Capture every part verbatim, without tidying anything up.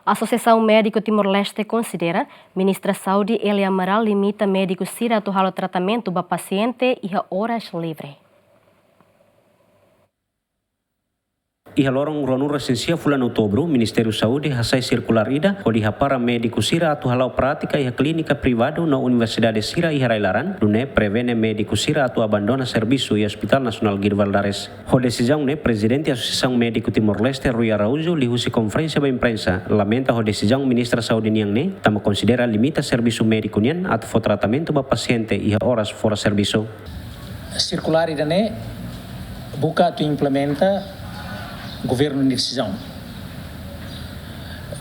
Asosiasaun Médiku Timor-Leste konsidera Ministra Saúde Elia Amaral limita médiku sira atu halo tratamentu ba pasiente iha oras livre. Iha loron ruanulu-resin-sia fulan Outubru, Ministériu Saúde hasai sirkulár ida hodi hapara médiku sira atu hala'o prátika iha klínika privadu no universidade sira iha rai-laran, nune'e prevene médiku sira atu abandona servisu iha Hospital Nasionál Guido Valadares. Ho desizaun ne'e, Prezidente Asosiasaun Médiku Timor-Leste, Rui Araújo, liuhusi konferénsia ba imprensa, lamenta ho desizaun Ministra Saúde nian ne'e, tanba konsidera limita servisu médiku nian atu fó tratamentu ba pasiente iha oras fora servisu. Sirkulár ida-ne'e buka atu implementa governu nia desizaun.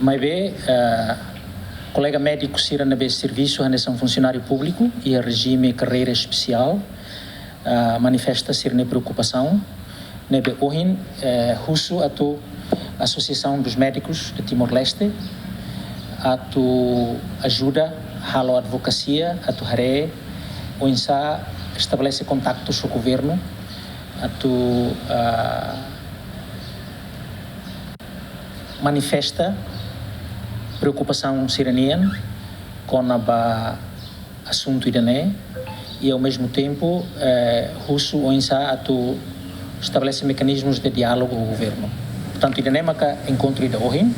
Maibé, eh, kolega médiku sira ne'ebé servisu hanesan funsionáriu públiku iha rejime karreira espesiál, eh, manifesta sira-nia preokupasaun, ne'ebé ohin, eh, husu atu Asociação dos Médicos de Timor-Leste atu ajuda halo advokasia atu haree oinsá estabelese kontaktus ho governu atu, ah, manifesta preokupasaun sira-nian kona-ba asuntu ida-ne'e, i ao mesmo tempo, eh, husu oinsá atu estabelese mekanizmus de diálogu ho governu. Portantu, ida-ne'e maka enkontru ida ohin,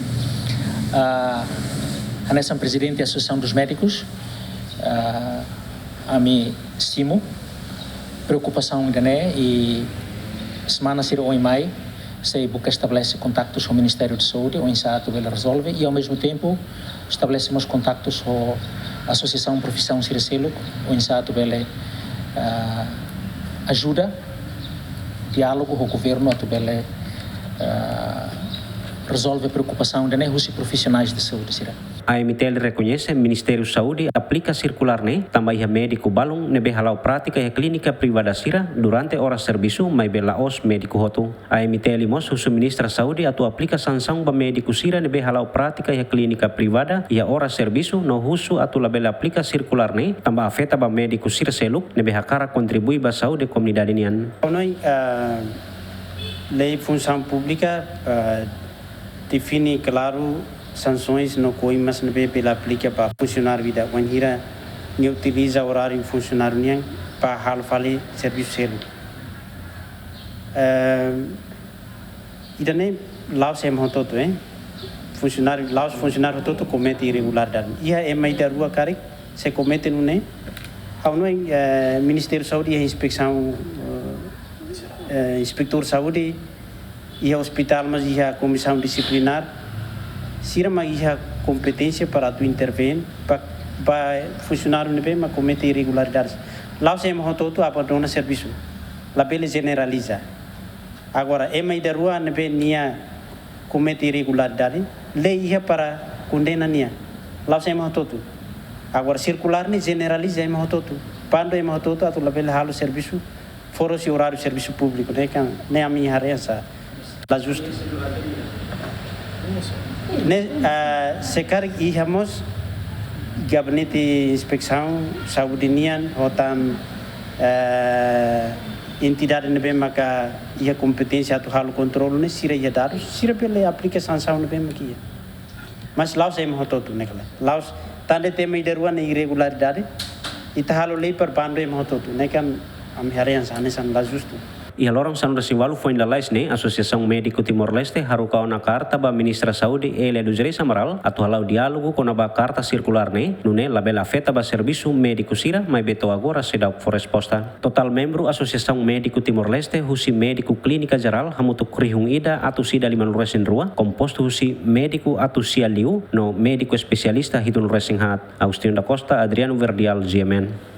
ah, hanesan Prezidente Asosiasaun Médikus, ah, ami simu preokupasaun ida-ne'e i semana sira oin mai sei buka estabelese kontaktus ho Ministériu Saúde, oinsá atu bele rezolve, i ao mesmo tempo estabelese mós kontaktus ho asosiasaun profisaun sira seluk, oinsá atu bele, ah, ajuda diálogu ho governu atu bele, ah, rezolve preokupasaun ida-ne'e husi profisionais de saúde sira. A M T L rekoñese Ministériu Saúde aplika sirkulár ne'e tanba iha médiku balun ne'ebé hala'o prátika iha klínika privada sira durante oras servisu, maibé la'ós médiku hotu. A M T L mós husu Ministra Saúde atu aplika sansaun ba médiku sira ne'ebé hala'o prátika iha klínika privada iha oras servisu, no husu atu labele aplika sirkulár ne'e tanba afeta ba médiku sira seluk ne'ebé hakarak kontribui ba saúde komunidade nian. Ha'u hanoin, ah, lei funsaun públika, ah, define klaru sansoens no koimas ne'ebé bele aplika ba funsionáriu ida wainhira nia utiliza oráriu funsionáriu nian ba halo fali servisu seluk. Ehm, ida-ne'e la'ós ema hotu-hotu, eh. Funsionáriu, la'ós funsionáriu hotu-hotu komete irregularidade. Iha ema ida rua karik sei komete nune'e. Ha'u hanoin, eh, Ministériu Saúde iha inspesaun, eh, eh, inspetór saúde, iha ospitál mós iha komisaun disiplinár, sira mak iha kompeténsia para atu intervene ba, ba funsionáriu ne'ebé mak komete irregularidades. La'ós ema hotu-hotu abandona servisu, labele jeneraliza. Agora, ema ida rua ne'ebé nia komete irregularidade, lei iha para kondena nia. La'ós ema hotu-hotu. Agora, sirkulár ne'e jeneraliza ema hotu-hotu. Bandu ema hotu-hotu atu labele halo servisu fora husi oráriu servisu públiku, ne'e kan, ne'e ami haree hanesan la justu. Ne'e, ah, se karik iha mós gabinete inspesaun saúde nian, ho tan, eh, entidade ne'ebé maka iha kompeténsia atu halo kontrolu ne'e, sira iha dadus, sira bele aplika sansaun ne'ebé maka iha. Mas la'ós ema hotu-hotu ne'e kala. La'ós tan de'it ema ida rua ne'e irregularidade, ita halo lei para bandu ema hotu-hotu. Ne'e kan ami haree hanesan la justu. Iha loron sanulu-resin-ualu foin lalais ne'e, Asosiasaun Médiku Timor-Leste haruka ona karta ba Ministra Saúde Elia dos Reis Amaral atu hala'o diálogu kona-ba karta sirkulár ne'e, nune'e labele afeta ba servisu médiku sira, maibé to'o agora seidauk fó resposta. Totál membru Asosiasaun Médiku Timor-Leste, husi médiku klínika jerál hamutuk rihun ida atus ida limanulu-resin-rua, kompostu husi médiku atus sia liu no médiku espesialista hitunulu-resin-haat. Agostinho da Costa, Adriano Verdial, G M N.